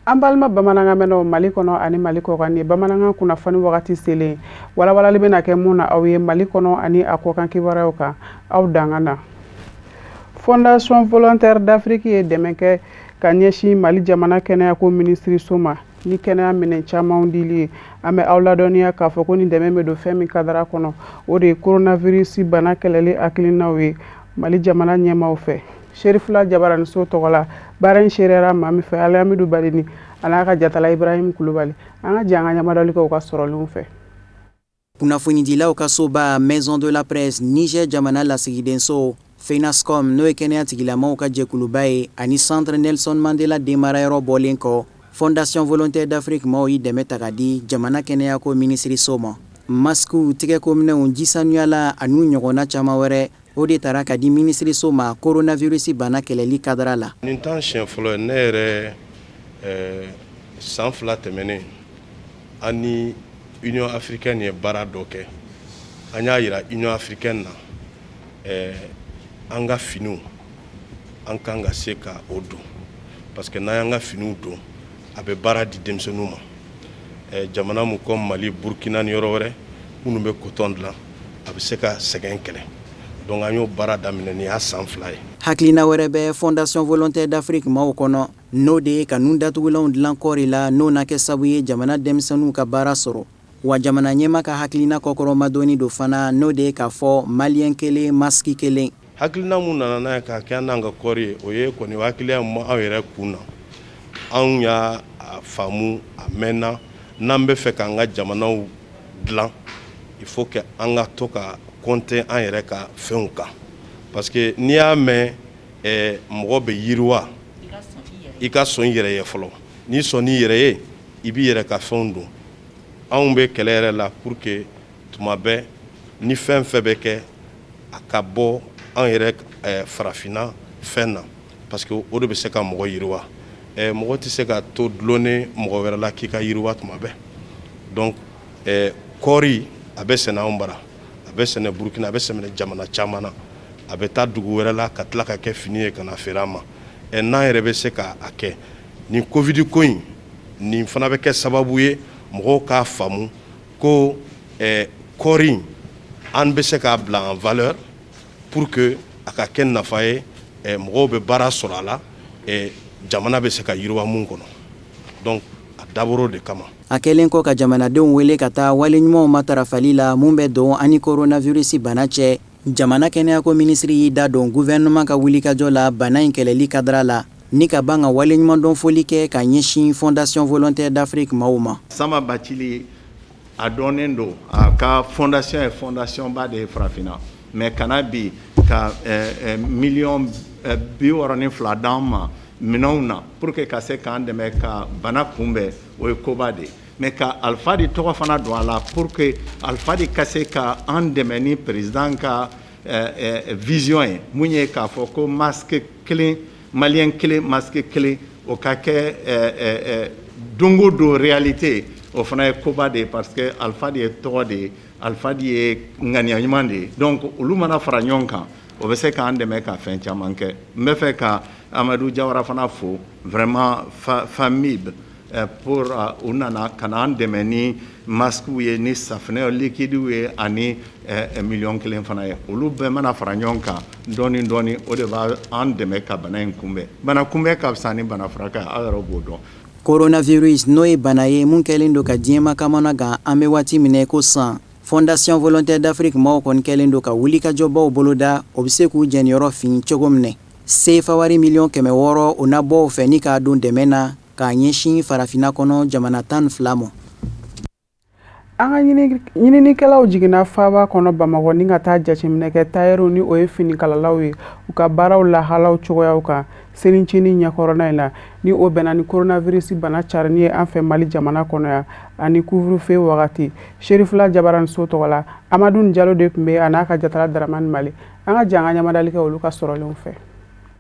An balima bamanankan mɛnnaw Mali kɔnɔ ani Mali kɔkan, ni bamanankan kunnafoni wagati selen, walawalali bɛna kɛ mun na aw ye Mali kɔnɔ ani a kɔkan kibaruyaw kan, aw danga na. Fondation Volontaire d'Afrique ye dɛmɛ kɛ ka ɲɛsin Mali jamana kɛnɛyako minisiriso ma ni kɛnɛya minɛn camanw dili ye. An bɛ aw ladɔnniya k'a fɔ ko nin dɛmɛ bɛ don fɛn min kadara kɔnɔ, o de ye coronavirus bana kɛlɛli hakilinaw ye Mali jamana ɲɛmaaw fɛ. Serifula Jabaraniso tɔgɔ la, baara in seereyara maa min fɛ, Alihamidu Badini a n'a ka jatala Ibrahim Kulubali. An ka jɛ an ka ɲamadali kɛ u ka sɔrɔlenw fɛ. Kunnafonidilaw ka soba Maison de la Presse, Niger jamana lasigidenso FENASCOM, n'o ye kɛnɛya tigilamaw ka jɛkuluba ye, ani Centre Nelson Mandela denmarayɔrɔ bɔlen kɔ, Fondation Volontaire d'Afrique maaw ye dɛmɛ ta ka di jamana kɛnɛyako minisiriso ma. Masques, tɛgɛkominɛnw, jisanuyala an'u ɲɔgɔnna caman wɛrɛ, o de tara ka di minisiriso ma coronavirus bana kɛlɛli kadara la. Nin t'an siɲɛ fɔlɔ ye. Ne yɛrɛ, san 2 tɛmɛnen, an ni Union africaine ye baara dɔ kɛ. An y'a jira Union africaine na, an ka finiw, an kan ka se ka o don, parce que n'an y'an ka finiw don, a bɛ baara di denmisɛnninw ma. Jamana min comme Mali, Burkina ni yɔrɔ wɛrɛ minnu bɛ coton dilan, a bɛ se ka sɛgɛn kɛlɛ. Donc an y'o baara daminɛ, nin y'a san 2 ye. Hakilina wɛrɛ bɛ Fondation Volontaire d'Afrique maaw kɔnɔ, n'o de ye ka nun datugulanw dilan kɔɔri la, n'o na kɛ sabu ye jamana denmisɛnninw ka baara sɔrɔ. Wa jamana ɲɛmaa ka hakilina kɔkɔrɔmadonni don fana, n'o de ye k'a fɔ maliyɛn kelen, masque kelen. Hakilina mun nana n'a ye k'a kɛ an n'an ka kɔɔri ye, o ye kɔni hakiliya min anw yɛrɛ kun na. Anw y'a faamu a mɛnna, n'an bɛ fɛ k'an ka jamanaw dilan, il faut que an ka to ka compter an yɛrɛ ka fɛnw kan, parce que n'i y'a mɛn mɔgɔ bɛ yiriwa, i ka sɔn i yɛrɛ ye fɔlɔ. N'i sɔnn'i yɛrɛ ye, i b'i yɛrɛ ka fɛnw don. Anw bɛ kɛlɛ yɛrɛ la pour que tuma bɛɛ ni fɛn fɛn bɛ kɛ, a ka bɔ an yɛrɛ farafinna fɛn na, parce que o de bɛ se ka mɔgɔ yiriwa. Mɔgɔ tɛ se ka to dulonnen mɔgɔ wɛrɛ la k'i ka yiriwa tuma bɛɛ. Donc kɔɔri a bɛ sɛnɛ anw bara, a bɛ sɛnɛ Burukina, a bɛ sɛnɛ jamana caman na, a bɛ taa dugu wɛrɛ la ka tila ka kɛ fini ye ka na feere an ma. N'an yɛrɛ bɛ se k'a kɛ, nin Covid ko in, nin fana bɛ kɛ sababu ye mɔgɔw k'a faamu ko kɔɔri an bɛ se k'a bila en valeur pour que a ka kɛ nafa ye, mɔgɔw bɛ baara sɔrɔ a la, jamana bɛ se ka yiriwa mun kɔnɔ. Donc a dabɔr'o de kama. A kɛlen kɔ ka jamanadenw wele ka taa wale ɲumanw matarafali la mun bɛ don ani coronavirus bana cɛ, jamana kɛnɛyako minisiri y'i da don gouvernement ka wulikajɔ la bana in kɛlɛli kadara la, ni ka ban ka waleɲumandɔn foli kɛ ka ɲɛsin Fondation Volontaire d'Afrique maaw ma. Sama Bacili, a dɔnnen don, a ka fondation ye fondation ba de ye farafinna, mais kana bi ka miliyɔn 62 d'an ma minɛnw na pour que ka se k'an dɛmɛ ka bana kunbɛn, o ye koba de ye. Mais ka Alifadi tɔgɔ fana don a la pour que Alifadi ka se ka an dɛmɛ ni président ka vision ye mun ye, k'a fɔ ko masque kelen, maliyɛn kelen, masque kelen, o ka kɛ don o don réalité, o fana ye koba de ye, parce que Alifadi ye tɔgɔ de ye, Alifadi ye ŋaniya ɲuman de ye. Donc olu mana fara ɲɔgɔn kan, o bɛ se k'an dɛmɛ ka fɛn caman kɛ. N bɛ fɛ ka Amadu Jawara fana fo vraiment, FAMIB, pour u nana ka na an dɛmɛ ni masques ye, ni safunɛ liquide ye, ani miliyɔn 1 fana ye. Olu bɛɛ mana fara ɲɔgɔn kan dɔɔni dɔɔni, o de b'a an dɛmɛ ka bana in kunbɛn. Bana kunbɛn ka fisa ni bana furakɛ, aw yɛrɛ b'o dɔn. Coronavirus, n'o ye bana ye mun kɛlen don ka diɲɛma kamana gan an bɛ waati min ko san, Fondation Volontaire d'Afrique maaw kɔni kɛlen don ka wulikajɔbaw boloda, o bɛ se k'u jɛniyɔrɔ fin cogo min. Sefa wari miliyɔn 600, o na bɔ o fɛ ni k'a don dɛmɛ na k'a ɲɛsin farafinna kɔnɔ jamana 12 ma. An ka ɲininikɛlaw jiginna faaba kɔnɔ Bamakɔ ni ka taa jateminɛ kɛ tayɛriw, ni o ye finikalalaw ye, u ka baaraw lahalaw cogoyaw kan selincinin ɲɛkɔrɔna in na, ni o bɛnna ni coronavirus bana carinni ye an fɛ Mali jamana kɔnɔ yan ani couvre-feu wagati. Serifula Jabaraniso tɔgɔ la, Amadu Jalo de tun bɛ a n'a ka jatala Daramani Mali. An ka jɛ an ka ɲamadali kɛ olu ka sɔrɔlenw fɛ.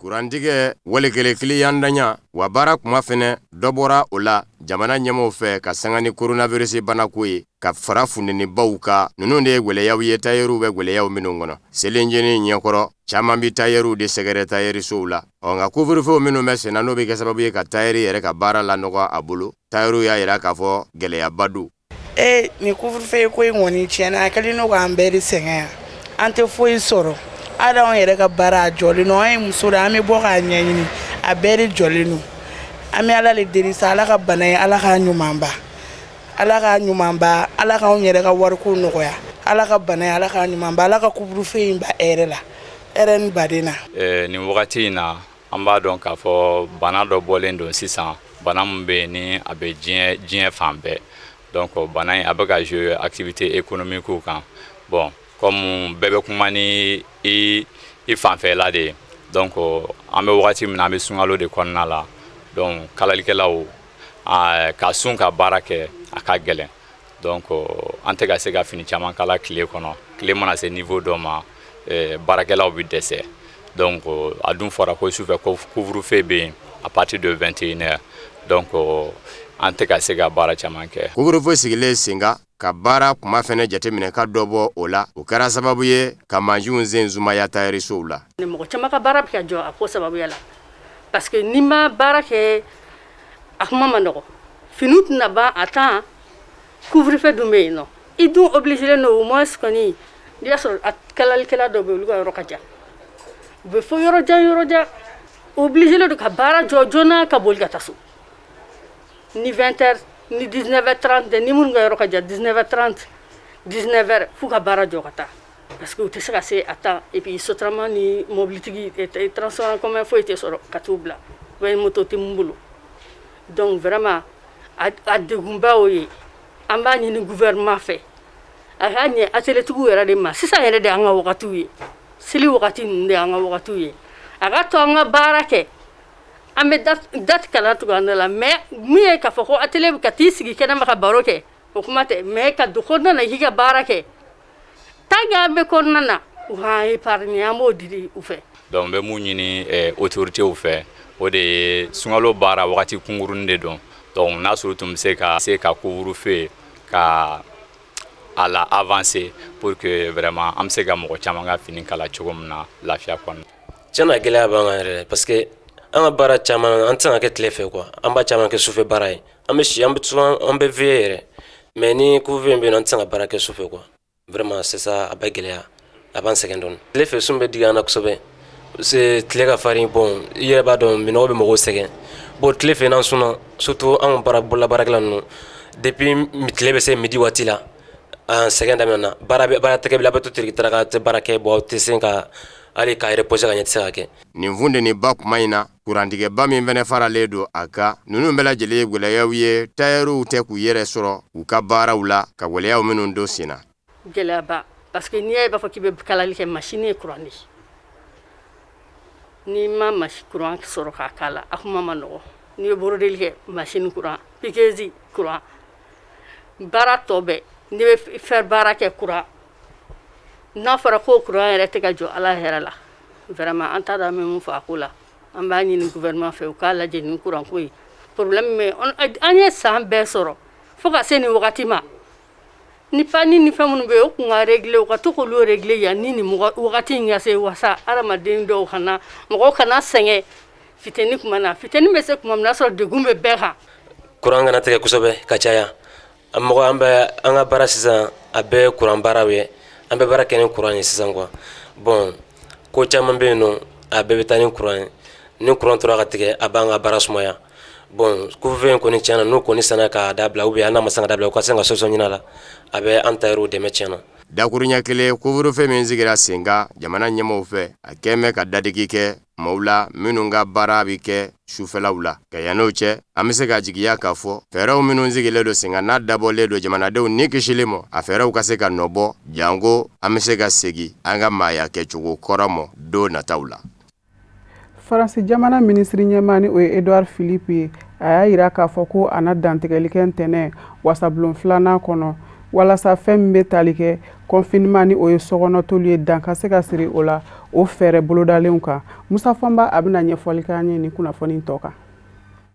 Kurantigɛ wali kelen kiliyantanya wa baara kuma fɛnɛ dɔ bɔra o la jamana ɲɛmaaw fɛ ka sanga ni coronavirus banako ye ka fara funtenibaw kan. Ninnu de ye gwɛlɛyaw ye tayɛriw bɛ gwɛlɛyaw minnu kɔnɔ selincinin ɲɛkɔrɔ. Caman bɛ tayɛriw de sɛgɛrɛ tayɛrisow la. Ɔ nka couvre-feu minnu bɛ senna, n'o bɛ kɛ sababu ye ka tayɛri yɛrɛ ka baara lanɔgɔ a bolo, tayɛriw y'a yira k'a fɔ gɛlɛyaba don. Ee, nin couvre-feu ko in kɔni, tiɲɛna, a kɛlen don k'an bɛɛ de sɛgɛn yan. An tɛ foyi sɔrɔ. Hali anw yɛrɛ ka baara, a jɔlen don. An ye muso de, an bɛ bɔ k'a ɲɛɲini, a bɛɛ de jɔlen don. An bɛ Ala de deli sa, Ala ka bana ye, Ala k'a ɲuman ban, Ala k'a ɲuman ban, Ala k'anw yɛrɛ ka wariko nɔgɔya. Ala ka bana ye, Ala k'a ɲuman ban, Ala ka couvre-feu in ban hɛrɛ la, hɛrɛ ni baden na. Nin wagati in na, an b'a dɔn k'a fɔ bana dɔ bɔlen don sisan, bana min bɛ yen ni a bɛ diɲɛ fan bɛɛ. Donc bana in, a bɛ ka jouer activité économique kan. Bon, comme bɛɛ bɛ kuma ni i fanfɛla de ye, donc an bɛ wagati min na, an bɛ sunkalo de kɔnɔna la. Donc kalalikɛlaw ka sun ka baara kɛ, a ka gɛlɛn. Donc an tɛ ka se ka fini caman kala tile kɔnɔ. Tile mana se niveau dɔ ma, baarakɛlaw bɛ dɛsɛ. Donc a dun fɔra ko sufɛ ko couvre-feu bɛ yen à partir de 21 heures. Donc an tɛ ka se ka baara caman kɛ. Couvre-feu sigilen sen kan, ka baara kuma fɛnɛ jateminɛ ka dɔ bɔ o la, o kɛra sababu ye ka mansinw sen sumaya tayɛrisow la. Mɔgɔ caman ka baara bɛ ka jɔ a ko sababuya la, parce que n'i ma baara kɛ, a kuma ma nɔgɔ. Finiw tɛna ban à temps. Couvre-feu dun bɛ yen nɔ, i dun obligé don au moins kɔni. N'i y'a sɔrɔ a kalalikɛla dɔ bɛ yen, olu ka yɔrɔ ka jan, u bɛ fɔ yɔrɔ jan, yɔrɔ jan, obligé don ka baara jɔ joona ka boli ka taa so. Ni 20 heures, ni 19 heures 30, ni minnu ka yɔrɔ ka jan, 19 heures 30, 19 heures, f'u ka baara jɔ ka taa, parce que u tɛ se ka se à temps. Et puis sotrama ni mobilitigi, transport en commun foyi tɛ sɔrɔ ka t'u bila, ou moto tɛ mun bolo. Donc vraiment, a degunba o ye. An b'a ɲini gouvernement fɛ, a k'a ɲɛ atelier-tigiw yɛrɛ de ma. Sisan yɛrɛ de y'an ka wagatiw ye, seli wagati ninnu de y'an ka wagatiw ye. A ka to an ka baara kɛ. An bɛ date kana tugu an da la, mais min ye k'a fɔ ko atelier ka t'i sigi kɛnɛma ka baro kɛ, o kuma tɛ. Mais ka don kɔnɔna na, k'i ka baara kɛ, tant que an bɛ kɔnɔna na, u k'an épargner, an b'o dili u fɛ. Donc n bɛ mun ɲini autorités fɛ, o de ye sunkalo baara wagati kunkurunin de don. Donc n'a sɔrɔ tun bɛ se ka couvre-feu ka a la avancer pour que vraiment an bɛ se ka mɔgɔ caman ka fini kala cogo min na lafiya kɔnɔ. Tiɲɛ na, gɛlɛya b'an kan yɛrɛ, parce que an ka baara caman, an tɛ se ka kɛ tile fɛ quoi. An b'a caman kɛ sufɛ baara ye. An bɛ si, an bɛ souvent an bɛ veiller yɛrɛ, mais ni couvre-feu bɛ yen nɔ, an tɛ se ka baara kɛ sufɛ quoi. Vraiment, c'est ça, a bɛ gɛlɛya, a b'an sɛgɛn dɔɔni. Tile fɛ, sun bɛ digi an na kosɛbɛ, parce que tile ka farin. Bon, i yɛrɛ b'a dɔn, minɔgɔ bɛ mɔgɔw sɛgɛn. Bon, tile fɛ, n'an sunna, surtout anw baara bolola baarakɛla ninnu, depuis tile bɛ se midi waati la, an sɛgɛn daminɛna. Baara bɛ baara tɛgɛ bila, a bɛ to tiriki taraka, tɛ baara kɛ. Bon, aw tɛ se ka hali ka reposer ka ɲɛ, tɛ se ka kɛ. Nin funteniba kuma in na, kurantigɛba min fɛnɛ faralen don a kan, ninnu bɛɛ lajɛlen ye gwɛlɛyaw ye. Tayɛriw tɛ k'u yɛrɛ sɔrɔ u ka baaraw la, ka gwɛlɛyaw minnu don sen na. Gɛlɛyaba, parce que n'i y'a ye b'a fɔ k'i bɛ kalali kɛ, machine ye courant de ye. N'i ma machine courant sɔrɔ k'a k'a la, a kuma ma nɔgɔ. N'i ye brodeli kɛ, machine courant, piqueuse courant, baara tɔ bɛɛ, n'i bɛ fɛn baara kɛ, courant. N'a fɔra ko courant yɛrɛ tɛ ka jɔ, Ala hɛrɛ la. Vraiment, an t'a dɔn an bɛ mun fɔ a ko la. An b'a ɲini gouvernement fɛ, u k'a lajɛ nin courant ko ye problème min an ye san bɛɛ sɔrɔ fo ka se nin wagati ma. Ni panne ni fɛn minnu bɛ yen, o kun ka régler, u ka to k'olu régler yan ni nin wagati in ka se, wasa hadamaden dɔw kana, mɔgɔw kana sɛgɛn fiteni kuma na. Fiteni bɛ se kuma min na, sɔrɔ degun bɛ bɛɛ kan. Kuran kana tigɛ kosɛbɛ ka caya. An mɔgɔ, an bɛ an ka baara sisan, a bɛɛ ye kuran baaraw ye. An bɛ baara kɛ ni kuran ye sisan quoi. Bon, ko caman bɛ yen nɔ, a bɛɛ bɛ taa ni kuran ye. Ni kuran tora ka tigɛ, a b'an ka baara sumaya. Bon, couvre-feu in kɔni, tiɲɛna, n'u kɔni sera k'a dabila, ou bien n'a ma se ka dabila, u ka se ka solution ɲini a la, a bɛ an tailleur dɛmɛ tiɲɛna. Dakuruɲɛ kelen, couvre-feu min sigira sen kan jamana ɲɛmaaw fɛ, a kɛn bɛ ka dadigi kɛ maaw la minnu ka baara bɛ kɛ sufɛlaw la. Ka yann'o cɛ, an bɛ se ka jigiya k'a fɔ fɛɛrɛw minnu sigilen don sen kan, n'a dabɔlen don jamanadenw ni kisili ma, a fɛɛrɛw ka se ka nɔbɔ, janko an bɛ se ka segin an ka maaya kɛcogo kɔrɔ ma don nataw la. Faransi jamana minisiri ɲɛmaa, ni o ye Edouard Philippe ye, a y'a yira k'a fɔ ko a na dantigɛli kɛ ntɛnɛn wasabulon filanan kɔnɔ. walasa fɛn min bɛ tali kɛ confinement ni o ye sokɔnɔtoli ye, dan ka se ka siri o la, o fɛɛrɛ bolodalenw kan. Musa Fɔnba, a bɛna ɲɛfɔli k'an ye nin kunnafoni tɔ kan.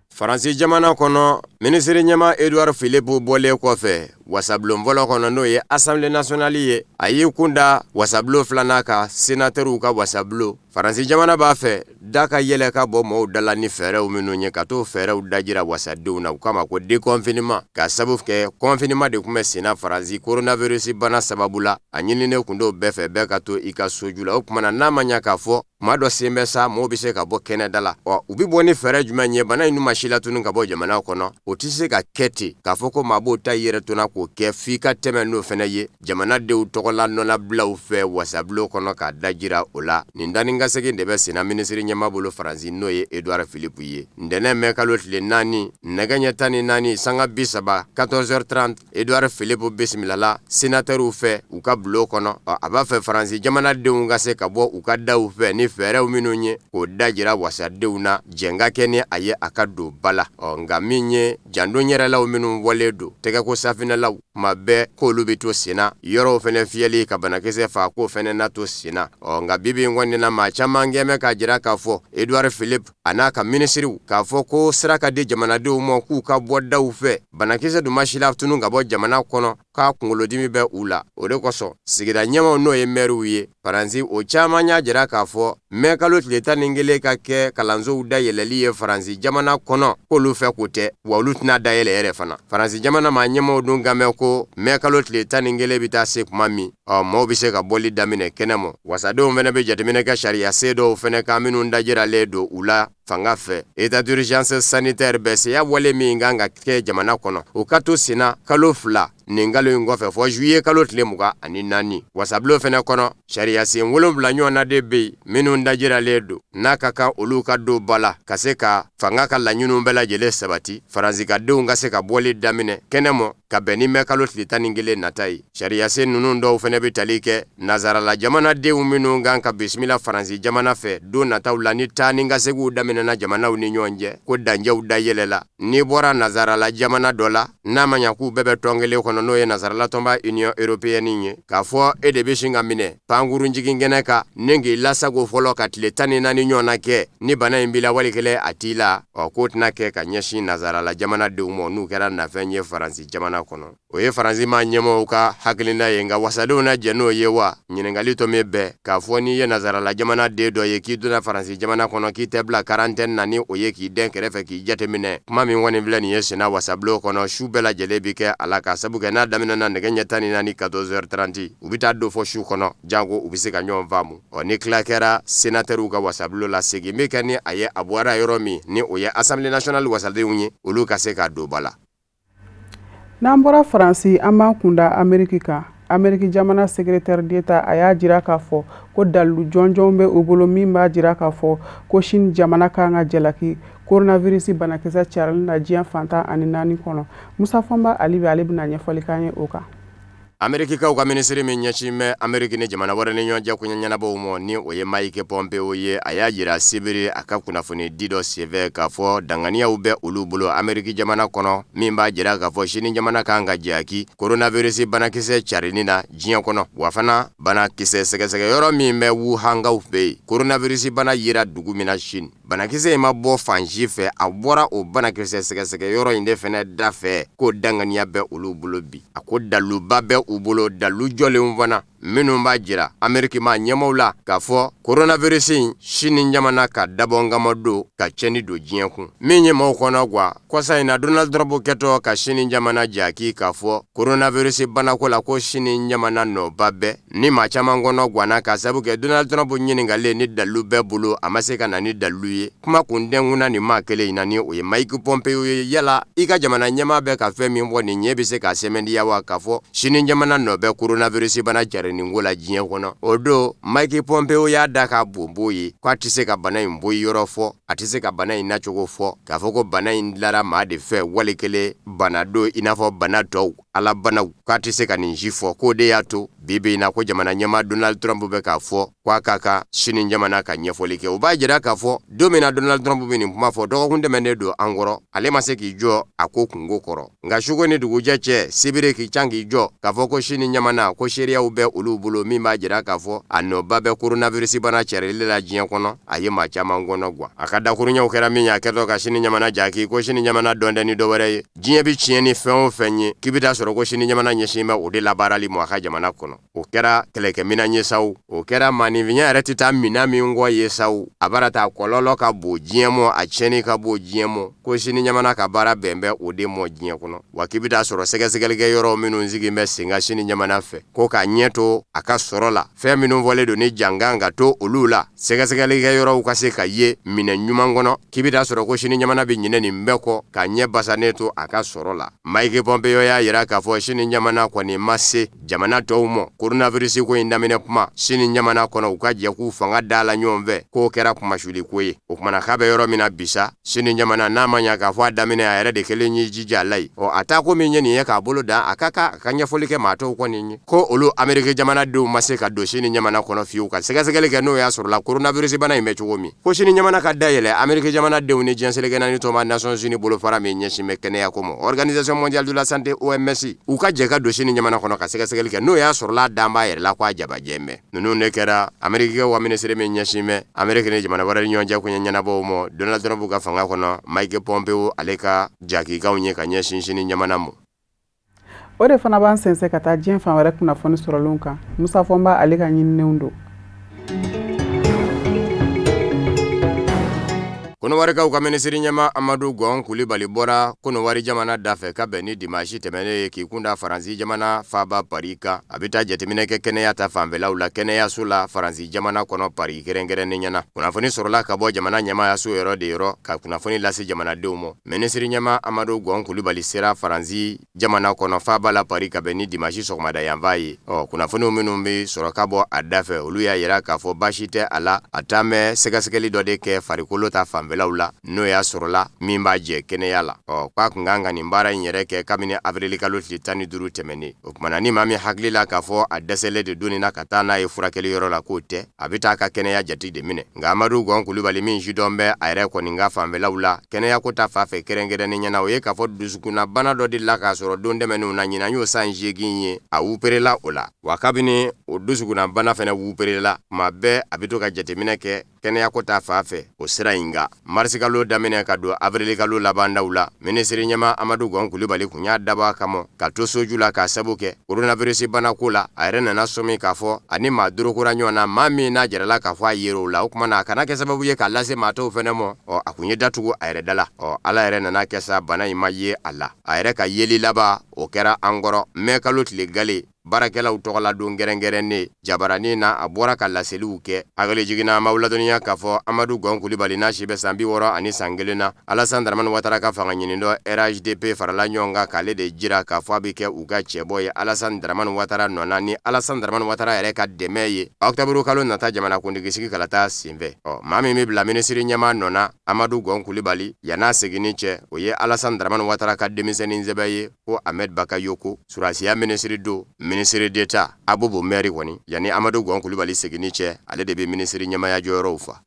Faransi jamana kɔnɔ, minisiri ɲɛmaa Edouard Philippe bɔlen kɔfɛ wasabulon fɔlɔ kɔnɔ, n'o ye Assemblée nationale ye, a y'i kun da wasabulon filanan kan, sénateurw ka wasabulon. Faransi jamana b'a fɛ da ka yɛlɛ ka bɔ mɔgɔw da la ni fɛɛrɛw minnu ye, ka t'o fɛɛrɛw dajira wasadenw na, u k'a ma ko déconfinement, ka sabu kɛ confinement de tun bɛ senna Faransi coronavirus bana sababu la. A ɲininen tun don bɛɛ fɛ, bɛɛ ka to i ka soju la. O tuma na, n'a ma ɲɛ k'a fɔ tuma dɔ sen bɛ sa, mɔgɔw bɛ se ka bɔ kɛnɛda la, ɔ u bɛ bɔ ni fɛɛrɛ jumɛn ye? Bana in ma si latunu ka bɔ jamana kɔnɔ, o tɛ se ka kɛ ten k'a fɔ ko maa b'o ta i yɛrɛ tona k'o kɛ, f'i ka tɛmɛ n'o fana ye jamanadenw tɔgɔla nɔnabilaw fɛ wasabulon kɔnɔ k'a dajira o la. Nin danni ka segin de bɛ senna minisiri ɲɛmaa bolo Faransi, n'o ye Edouard Philippe ye. Ntɛnɛn mɛ kalo tile 4, nɛgɛ ɲɛ 14 sanga 30, 14h30, Edouard Philippe bisimilala sénateurw fɛ u ka bulon kɔnɔ. A b'a fɛ Faransi jamanadenw ka se ka bɔ u ka daw fɛ ni fɛɛrɛw minnu ye, k'o dajira wasadenw na, jɛn ka kɛ ni a ye, a ka don ba la. Ɔ nka min ye janto yɛrɛlaw minnu bɔlen don, tɛgɛko safinɛlaw, tuma bɛɛ k'olu bɛ to senna, yɔrɔw fana fiyɛli ka banakisɛ faa, k'o fana na to senna. Ɔ nka bibi in kɔni na, maa caman kɛmɛ k'a jira k'a fɔ Edouard Philippe a n'a ka minisiriw k'a fɔ ko sira ka di jamanadenw ma k'u ka bɔ daw fɛ, banakisɛ dun ma si latunu ka bɔ jamana kɔnɔ, k'a kunkolodimi bɛ u la. O de kosɔn sigida ɲɛmaw, n'o ye mɛriw ye Faransi, o caman y'a jira k'a fɔ mɛ kalo tile 11 ka kɛ kalansow dayɛlɛli ye Faransi jamana kɔnɔ, k'olu fɛ k'o tɛ, wa olu tɛna dayɛlɛ yɛrɛ fana. Faransi jamana maa ɲɛmaw dun kan bɛ ko mɛ kalo tile 11 bɛ taa se tuma min, ɔ maaw bɛ se ka bɔli daminɛ kɛnɛ ma. Wasadenw fana bɛ jateminɛ kɛ sariya sen dɔw fana kan minnu dajiralen don u la fanga fɛ. État d'urgence sanitaire bɛ seya wale min kan ka kɛ jamana kɔnɔ, o ka to senna kalo 2 nin kalo in kɔfɛ fɔ juillet kalo tile 24. Wasabulon fana kɔnɔ, sariya sen 7 ɲɔgɔnna de bɛ yen minnu dajiralen don, n'a ka kan olu ka don ba la ka se ka fanga ka laɲiniw bɛɛ lajɛlen sabati, Faransi ka denw ka se ka bɔli daminɛ kɛnɛ mɔ ka bɛn ni mɛ kalo tile 11 nata ye. Sariyasen ninnu dɔw fana bɛ tali kɛ nazarala jamanadenw minnu kan ka bisimila Faransi jamana fɛ don nataw la, ni taa ni ka seginw daminɛna jamanaw ni ɲɔgɔn cɛ, ko dancɛw dayɛlɛla. N'i bɔra nazarala jamana dɔ la, n'a ma ɲa k'u bɛɛ bɛ tɔn kelen kɔnɔ, n'o ye nazarala tɔnba Union européenne ye, k'a fɔ e de bɛ sin ka minɛ pankurun jigin kɛnɛ kan ni k'i lasago fɔlɔ ka tile 14 ɲɔgɔnna kɛ, ni bana in b'i la wali kelen a t'i la, ɔ k'o tɛna kɛ ka ɲɛsin nazarala jamanadenw ma n'u kɛra nafɛn ye Faransi jamana kɔnɔ. O ye Faransi maa ɲɛmɔgɔw ka hakilina ye, nka wasadenw na jɛn n'o ye wa? Ɲininkali tɔ min bɛɛ k'a fɔ n'i ye nazarala jamana den dɔ ye k'i donna Faransi jamana kɔnɔ, k'i tɛ bila quarantaine na, ni o ye k'i dɛn kɛrɛfɛ k'i jateminɛ. Kuma min kɔni filɛ nin ye senna wasabulon kɔnɔ, su bɛɛ lajɛlen bɛ kɛ a la, k'a sabu kɛ n'a daminɛna nɛgɛ ɲɛ 14, 14h30, u bɛ taa don fɔ su kɔnɔ, janko u bɛ se ka ɲɔgɔn faamu. Ɔ ni tila kɛra sénateurw ka wasabulon la, segin bɛ kɛ ni a ye a bɔra yɔrɔ min, ni o ye Assemblée nationale wasadenw ye, olu ka se ka don ba la. N'an bɔra Faransi, an b'an kunda Ameriki kan. Ameriki jamana secrétaire d'État, a y'a jira k'a fɔ ko dalilu jɔnjɔn bɛ u bolo min b'a jira k'a fɔ ko Chine jamana kan ka jalaki coronavirus banakisɛ carili na diɲɛ fan 14 kɔnɔ. Musa Fɔnba Ali bɛ, ale bɛna ɲɛfɔli k'an ye o kan. Amerikikaw ka minisiri min ɲɛsin bɛ Ameriki ni jamana wɛrɛ ni ɲɔgɔn cɛ koɲɛ ɲɛnabɔw ma, ni o ye Mike Pompeo ye, a y'a jira sibiri a ka kunnafoni di dɔ senfɛ k'a fɔ danganiyaw bɛ olu bolo Ameriki jamana kɔnɔ min b'a jira k'a fɔ Chine jamana kan ka jalaki coronavirus banakisɛ carinni na diɲɛ kɔnɔ. Wa fana, banakisɛ sɛgɛsɛgɛyɔrɔ min bɛ Wuhankaw fɛ yen, coronavirus bana yera dugu min na Chine, banakisɛ in ma bɔ fan si fɛ, a bɔra o banakisɛ sɛgɛsɛgɛyɔrɔ in de fana da fɛ, k'o danganiya bɛ olu bolo bi. A ko daluba bɛ u bolo, dalu jɔlenw fana, minnu b'a jira Ameriki maa ɲɛmaaw la k'a fɔ coronavirus in, Chine jamana ka dabɔnkama don ka cɛnni don diɲɛ kun. Min ye maaw kɔnɔ gwa kɔsa in na, Donald Trump kɛtɔ ka Chine jamana jalaki k'a fɔ coronavirus banako la ko Chine jamana nɔba bɛɛ, ni maa caman kɔnɔ gwanna, k'a sabu kɛ Donald Trump ɲininkalen ni dalu bɛɛ bolo, a ma se ka na ni dalu ye. Kuma kun dɛnkunna nin maa kelen in na, ni o ye Mike Pompeo ye: yala i ka jamana ɲɛmaa bɛ ka fɛn min fɔ nin ɲɛ bɛ se k'a sɛmɛntiya wa, k'a fɔ Chine jamana nɔ bɛ coronavirus bana carinni ko la diɲɛ kɔnɔ? O don, Mike Pompeo y'a da k'a bonbo ye k'a tɛ se ka bana in bɔ yɔrɔ fɔ, a tɛ se ka bana in nacogo fɔ, k'a fɔ ko bana in dilara maa de fɛ wali kelen bana don i n'a fɔ bana tɔw. Alabanaw k'a tɛ se ka nin si fɔ, k'o de y'a to bi bi in na ko jamana ɲɛmaa Donald Trump bɛ k'a fɔ k'a ka kan Sini jamana ka ɲɛfɔli kɛ. O b'a jira k'a fɔ don min na Donald Trump bɛ nin kuma fɔ, dɔgɔkun tɛmɛnen don an kɔrɔ, ale ma se k'i jɔ a ko kunko kɔrɔ. Nka suko ni dugujɛ cɛ, sibiri k'i can k'i jɔ k'a fɔ ko Sini jamana ko seereyaw bɛ olu bolo min b'a jira k'a fɔ a nɔba bɛ coronavirus bana cɛrili la diɲɛ kɔnɔ, a ye maa caman kɔnɔ gwan. A ka dakuruɲɛw kɛra min ye, a kɛtɔ ka Sini jamana jaki ko Sini jamana dɔn tɛ ni dɔwɛrɛ ye. Diɲɛ bɛ tiɲɛ ni fɛn o fɛn ye, k'i bɛ taa sɔrɔ ko Sini jamana ɲɛsin bɛ o de labaarali ma a ka jamana kɔnɔ. O kɛra kɛlɛkɛminɛn ye sa o, o kɛra maaninfinya yɛrɛ tɛ taa minɛn min kɔ ye sa o, a bara ta kɔlɔlɔ ka bon diɲɛ mɔ, a tiɲɛni ka bon diɲɛ mɔ, ko Sini jamana ka baara bɛn bɛ o de mɔ diɲɛ kɔnɔ. Wa k'i bɛ taa sɔrɔ sɛgɛsɛgɛlikɛ yɔrɔ minnu sigilen bɛ sen kan Sini jamana fɛ, ko k'a ɲɛ to a ka sɔrɔ la, fɛn minnu fɔlen don ni jankan ka to olu la, sɛgɛsɛgɛlikɛ yɔrɔw ka se ka ye minɛn ɲuman kɔnɔ, k'i bɛ taa sɔrɔ ko Sini jamana bɛ ɲinɛ nin bɛɛ kɔ k'a ɲɛ basanen to a ka sɔrɔ la. Mike Pompeo y'a jira k'a fɔ Sini jamana kɔni ma se jamana tɔw ma coronavirus ko in daminɛ kuma Sini jamana kɔnɔ, u ka jɛ k'u fanga da la ɲɔgɔn fɛ, k'o kɛra kunmasuli ko ye. O kumana k'a bɛ yɔrɔ min na bi sa, Sini jamana n'a ma ɲa k'a fɔ a daminɛ a yɛrɛ de kelen y'i jija a la yen. Ɔ, a taa ko min ye nin ye k'a bolo da a ka kan a ka ɲɛfɔli kɛ maa tɔw kɔni ye ko olu Ameriki jamanadenw ma se ka don Sini jamana kɔnɔ fiyewu ka sɛgɛsɛgɛli kɛ n'o y'a sɔrɔla coronavirus bana in bɛ cogo min. Ko Sini jamana ka da yɛlɛ Ameriki jamanadenw ni diɲɛ seleke naani tɔnba Nations Unies bolofara min ɲɛsin bɛ kɛnɛya ko ma, Organisation mondiale de la santé OMS, u ka jɛ ka don Sini jamana kɔnɔ ka sɛgɛsɛgɛli kɛ n'o y'a sɔrɔla a dan b'a yɛrɛ la ko a jabajɛ bɛ. Ninnu de kɛra Amerikikaw ka minisiri min ɲɛsin bɛ Ameriki ni jamana wɛrɛ ni ɲɔgɔn cɛ koɲɛ ɲɛnabɔw ma, Donald Trump ka fanga kɔnɔ, Mike Pompeo, ale ka jakikanw ye ka ɲɛsin Sini jamana ma. O de fana b'an sɛnsɛn ka taa diɲɛ fan wɛrɛ kunnafoni sɔrɔlenw kan. Musa Fɔnba, ale ka ɲininenw don. Kɔnɔwarikaw ka minisiri ɲɛmaa Amadu Gɔn Kulibali bɔra Kɔnɔwari jamana da fɛ ka bɛn ni dimansi tɛmɛnen ye k'i kunda Faransi jamana faaba Paris kan. A bɛ taa jateminɛ kɛ kɛnɛya ta fanfɛlaw la kɛnɛyaso la Faransi jamana kɔnɔ Paris kɛrɛnkɛrɛnnenya na. Kunnafoni sɔrɔla ka bɔ jamana ɲɛmaayaso yɔrɔ de yɔrɔ ka kunnafoni lase jamanadenw ma. Minisiri ɲɛmaa Amadu Gɔn Kulibali sera Faransi jamana kɔnɔ faaba la Paris ka bɛn ni dimansi sɔgɔmada yanfan ye. Ɔ, kunnafoniw minnu bɛ sɔrɔ ka bɔ a da fɛ, olu y'a yira k'a fɔ baasi tɛ a la, a taa bɛ sɛgɛsɛgɛli dɔ de kɛ farikolo ta fanfɛlaw la, n'o y'a sɔrɔla min b'a jɛ kɛnɛya la. Ɔ, k'a kun kan ka nin baara in yɛrɛ kɛ kabini awirilikalo tile 15 tɛmɛnen. O tuma na ni maa min hakili la k'a fɔ a dɛsɛlen de don na ka taa n'a ye furakɛli yɔrɔ la, k'o tɛ, a bɛ taa a ka kɛnɛya jate de minɛ. Nka Amadu Gɔn Kulubali min sidɔn bɛ a yɛrɛ kɔni ka fanfɛlaw la kɛnɛyako ta fan fɛ kɛrɛnkɛrɛnnenya na, o ye k'a fɔ dusukunnabana dɔ delila k'a sɔrɔ don tɛmɛnenw na, ɲinan y'o san 8 ye, a wuperela o la. Wa kabini o dusukunnabana fana wuperela, tuma bɛɛ a bɛ to ka jateminɛ kɛ kɛnɛyako ta fan fɛ o sira in kan. Marisikalo daminɛ ka don awirilikalo labandaw la, minisiri ɲɛmaa Amadu Gɔn Kulubali kun y'a dabɔ a kama ka to soju la k'a sabu kɛ coronavirus bana ko la. A yɛrɛ nana sɔmi k'a fɔ a ni maa dorokora ɲɔgɔn na, maa min n'a jirala k'a fɔ a yer'o la, o tuma na a kana kɛ sababu ye k'a lase maa tɔw fɛnɛ ma. Ɔ, a kun ye da tugu a yɛrɛ da la. Ɔ, Ala yɛrɛ nana kɛ sa, bana in ma ye a la. A yɛrɛ ka yeli laban, o kɛra an kɔrɔ mɛ kalo tile gale baarakɛlaw tɔgɔladon kɛrɛnkɛrɛnnen jabaranin na, a bɔra ka laseliw kɛ. Hakili jiginna, an b'aw ladɔnniya k'a fɔ Amadu Gɔn Kulibali n'a si bɛ san 61 na, Alasan Daramani Watara ka fanga ɲinitɔn RHDP farala ɲɔgɔn kan k'ale de jira k'a fɔ a bɛ kɛ u ka cɛbɔ ye Alasan Daramani Watara nɔ na ni Alasan Daramani Watara yɛrɛ ka dɛmɛ ye ɔkutɔburu kalo nata jamanakuntigisigi kalata senfɛ. Ɔ, maa min bɛ bila minisiri ɲɛmaa nɔ na Amadu Gɔn Kulibali yann'a seginni cɛ, o ye Alasan Daramani Watara ka denmisɛnnin sɛbɛ ye ko Ahmed Bakayoko, surasiya minisiri don, ministre d'État Abobo Mɛri kɔni, yanni Amadu Gɔn Kulubali seginni cɛ, ale de bɛ minisiri ɲɛmaaya jɔyɔrɔw fa.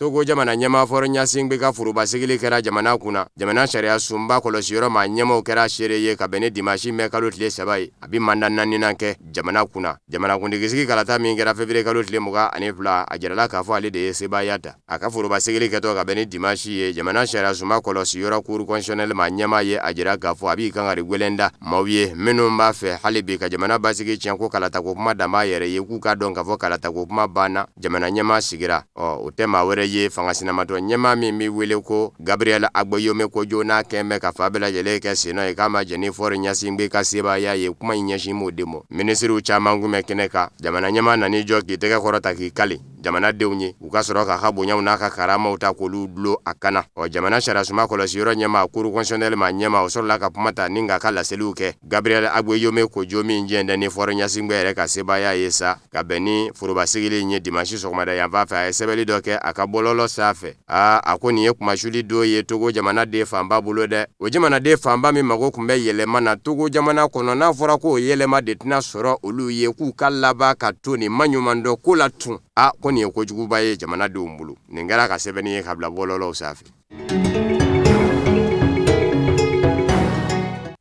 Togo jamana ɲɛmaa Fɔri Ɲasinbe ka foroba sigili kɛra jamana kunna. Jamana sariya sunba kɔlɔsiyɔrɔ maa ɲɛmaaw kɛra seere ye ka bɛn ni dimansi mɛ kalo tile 3 ye. A bɛ manda naaninan kɛ jamana kunna. Jamanakuntigisigi kalata min kɛra février kalo tile 22, a jirala k'a fɔ ale de ye sebaaya ta. A ka foroba sigili kɛtɔ ka bɛn ni dimansi ye, jamana sariya sunba kɔlɔsi yɔrɔ cour constitutionnelle maa ɲɛmaa ye a jira k'a fɔ a b'i kangari gwɛlɛn da maaw ye minnu b'a fɛ hali bi ka jamana basigi tiɲɛ, ko kalatako kuma dan b'a yɛrɛ ye, k'u k'a dɔn k'a fɔ kalatako kuma banna, jamana ɲɛmaa sigira. Ɔ, o tɛ maa wɛrɛ ye fanga sinamatɔ ɲɛmaa min bɛ wele ko Gabriel Agbeyome Kodjo, n'a kɛn bɛ ka fan bɛɛ lajɛlen kɛ sennɔ ye k'a ma jɛn ni Fɔri Ɲasinbe ka sebaaya ye. Kuma in ɲɛsin b'o de ma. Minisiriw caman kun bɛ kɛnɛ kan. Jamana ɲɛmaa nan'i jɔ k'i tɛgɛ kɔrɔta k'i kali. jamanadenw ye, u ka sɔrɔ k'a ka bonyaw n'a ka karamaw ta k'olu dulon a kan na. Ɔ, jamana sariyasunba kɔlɔsiyɔrɔ ɲɛmaa, cour constitutionnelle maa ɲɛmaa, o sɔrɔla ka kuma ta ni k'a ka laseliw kɛ. Gabriel Agbeyome Kodjo min jɛn tɛ ni Faure Gnassingbé yɛrɛ ka sebaaya ye sa, ka bɛn ni foroba sigili in ye dimanche sɔgɔmada yanfan fɛ, a ye sɛbɛnni dɔ kɛ a ka bɔlɔlɔ sanfɛ. Aa, a ko nin ye kunmasuli don ye Togo jamanaden fanba bolo dɛ. O jamanaden fanba min mago tun bɛ yɛlɛma na Togo jamana kɔnɔ, n'a fɔra k'o yɛlɛma de tɛna sɔrɔ olu ye, k'u ka laban ka to nin maɲumandɔn ko la tun. A ko nin ye kojuguba ye jamanadenw bolo. Nin kɛra ka sɛbɛnni ye ka bila bɔlɔlɔw sanfɛ.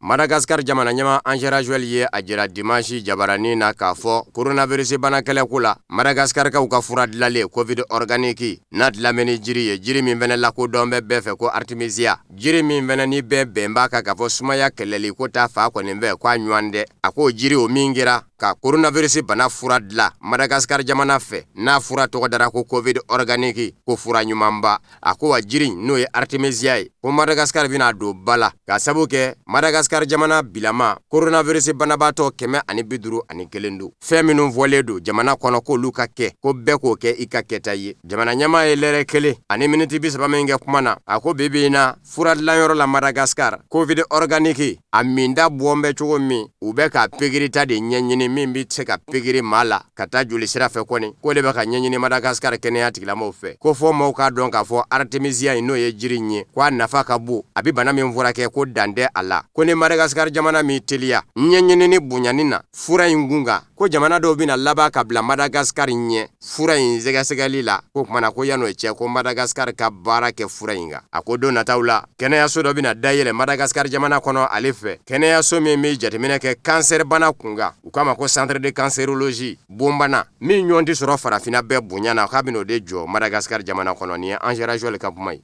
Madagascar jamana ɲɛmaa Andry Rajoelina ye a jira dimanche jabaranin na k'a fɔ coronavirus bana kɛlɛ ko la, Madagascarkaw ka fura dilanlen Covid organique n'a dilan bɛ ni jiri ye, jiri min fɛnɛ lakodɔn bɛ bɛɛ fɛ ko artemisia, jiri min fɛnɛ ni bɛɛ bɛn b'a kan k'a fɔ sumaya kɛlɛli ko ta fan kɔni fɛ k'a ɲɔgɔn tɛ. A k'o jiri o min kɛra ka coronavirus bana fura dilan Madagascar jamana fɛ, n'a fura tɔgɔ dara ko Covid organique, ko fura ɲumanba. A ko wa jiri n'o ye artemisia ye, ko Madagascar bɛna don ba la ka sabu kɛ Madagascar jamana bilama coronavirus banabaatɔ 151 don. Fɛn minnu fɔlen don jamana kɔnɔ k'olu ka kɛ, ko bɛɛ k'o kɛ i ka kɛta ye. Jamana ɲɛmaa ye lɛrɛ kelen ani miniti 30 min kɛ kuma na, a ko bi bi in na fura dilanyɔrɔ la Madagascar, Covid organique a minda bɔn bɛ cogo min, u bɛ ka pikirita de ɲɛɲini min bɛ se ka pikiri maa la ka taa joli sira fɛ kɔni, k'o de bɛ ka ɲɛɲini Madagascar kɛnɛya tigilamɔgɔw fɛ. Ko fɔ maaw k'a dɔn k'a fɔ artemisia in n'o ye jiri in ye, ko a nafa ka bon, a bɛ bana min furakɛ ko dan tɛ a la. Ko ni Madagascar jamana m'i teliya ɲɛɲinini bonyani na fura in kun kan, ko jamana dɔw bɛna laban ka bila Madagascar ɲɛ fura in sɛgɛsɛgɛli la. Ko kuma na ko yan'o cɛ, ko Madagascar ka baara kɛ fura in kan. A ko don nataw la, kɛnɛyaso dɔ bɛna dayɛlɛ Madagascar jamana kɔnɔ ale fɛ, kɛnɛyaso min bɛ jateminɛ kɛ kansɛri bana kun kan, u k'a ma ko centre de cancérologie, bonbana min ɲɔgɔn tɛ sɔrɔ farafinna bɛɛ bonya na, k'a bɛn'o de jɔ Madagascar jamana kɔnɔ. Nin ye Andry Rajoelina ka kuma ye.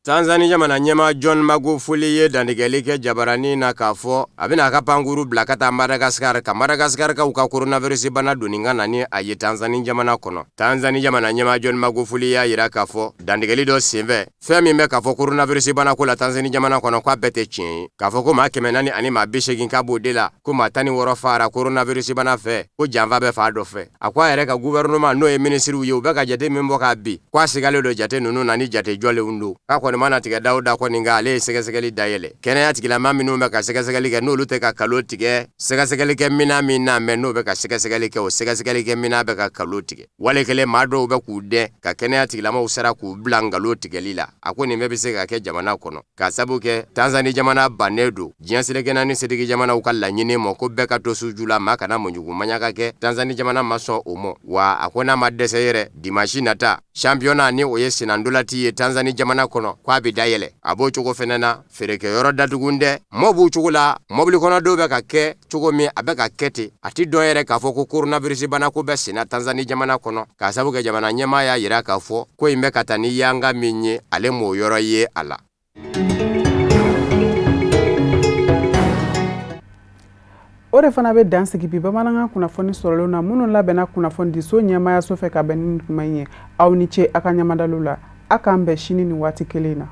Tanzani jamana ɲɛmaa John Magufuli ye dantigɛli kɛ jabaranin na k'a fɔ a bɛna a ka pankuru bila ka taa Madagascar ka Madagascarkaw ka coronavirus bana doni ka na ni a ye Tanzani jamana kɔnɔ. Tanzani jamana ɲɛmaa John Magufuli y'a jira k'a fɔ dantigɛli dɔ senfɛ, fɛn min bɛ k'a fɔ coronavirus bana ko la Tanzani jamana kɔnɔ, k'a bɛɛ tɛ tiɲɛ ye. K'a fɔ ko maa 480 k'a b'o de la, ko maa 16 faara coronavirus bana fɛ, ko janfa bɛ fan dɔ fɛ. A ko a yɛrɛ ka gouvernement n'o ye minisiriw ye, u bɛ ka jate min bɔ k'a bi, ko a sigalen don jate ninnu na ni jate jɔlenw don. K'a kɔni mana tigɛ da o da kɔni kan, ale ye sɛgɛsɛgɛli dayɛlɛ. Kɛnɛya tigilama minnu bɛ ka sɛgɛsɛgɛli kɛ, n'olu tɛ ka nkalon tigɛ, sɛgɛsɛgɛli kɛ minan min na mɛ n'o bɛ ka sɛgɛsɛgɛli kɛ, o sɛgɛsɛgɛli kɛ minan bɛ ka nkalon tigɛ. Wale kelen maa dɔw bɛ k'u dɛn ka kɛnɛya tigilamaw sara k'u bila nkalon tigɛli la. A ko nin bɛɛ bɛ se ka kɛ jamana kɔnɔ k'a sabu kɛ Tanzani jamana bannen don diɲɛ seleke naani setigi jamanaw ka laɲini ma ko bɛɛ ka to suju la, maa kana mɔjugu maɲaka kɛ. Tanzani jamana ma sɔn o ma, wa a ko n'a ma dɛsɛ yɛrɛ, dimanche nata championnat ni o ye sennantolaci ye Tanzani jamana kɔnɔ, k'a bɛ dayɛlɛ. A b'o cogo fɛnɛ na, feerekɛyɔrɔ datugun dɛ, mɔɔ b'u cogo la, mɔbili kɔnɔdenw bɛ ka kɛ cogo min, a bɛ ka kɛ ten. A tɛ dɔn yɛrɛ k'a fɔ ko coronavirus bana ko bɛ senna Tanzani jamana kɔnɔ, k'a sabu kɛ jamana ɲɛmaa y'a jira k'a fɔ ko in bɛ ka taa ni yanga min ye, ale m'o yɔrɔ ye a la. O de fana bɛ dan sigi bi bamanankan kunnafoni sɔrɔlenw na minnu labɛnna kunnafonidiso ɲɛmaayaso fɛ ka bɛn ni nin kuma in ye. Aw ni ce a ka ɲamadaliw la. A k'an bɛn sini nin waati kelen in na.